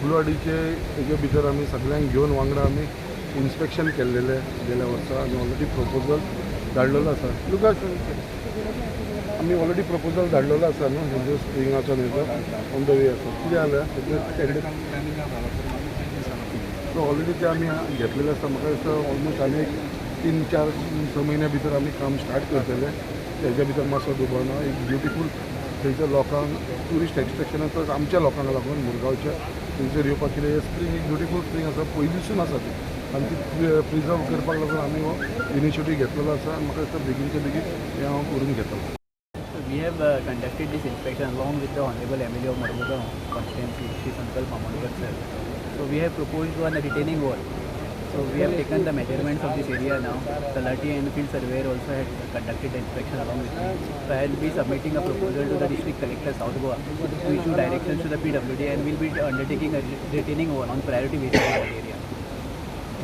जोगुलवाडीचे हेजे भितर आमी सगळ्यांक घेवन वांगडा आमी इन्स्पेक्शन केल्लेलें गेल्या वर्सा आनी ऑलरेडी प्रपोजल धाडलेलो आसा. लुकास, आमी ऑलरेडी प्रपोजल धाडलेलो आसा न्हू, हेजे स्प्रिंगाचो न्ही ऑन the way आसा. कितें जालें, सो ऑलरेडी ते आमी घेतलेले आसा. म्हाका दिसता ऑलमोस्ट आनी एक 3-4-6 म्हयन्या भितर आमी काम स्टार्ट करतले. तेज्या भितर मातसो दुबाव ना. एक ब्युटिफूल थंयच्या लोकांक ट्युरिस्ट एक्सट्रेक्शनाक प्लस आमच्या लोकांक लागून मुरगांवच्या थंयसर येवपाक कितें स्प्रींग एक ब्युटिफूल स्प्रींग आसा, पयलींसून आसा ती, आनी ती प्रिजर्व करपाक लागून आमी हो इनिशिएटीव घेतलेलो आसा. आनी म्हाका दिसता बेगीनच्या बेगीन हें हांव करून घेतलो. We have conducted this inspection along with the Honorable MLA of Mormugao constituency, Shri Sankalp Amonkar sir. So we have proposed one retaining wall. So we have taken the measurements of this area now. Talati and field surveyor also had conducted the inspection along with me. So I will be submitting a proposal to the district collector, South Goa, to issue directions to the PWD, and we will be undertaking a retaining wall on priority basis in that area.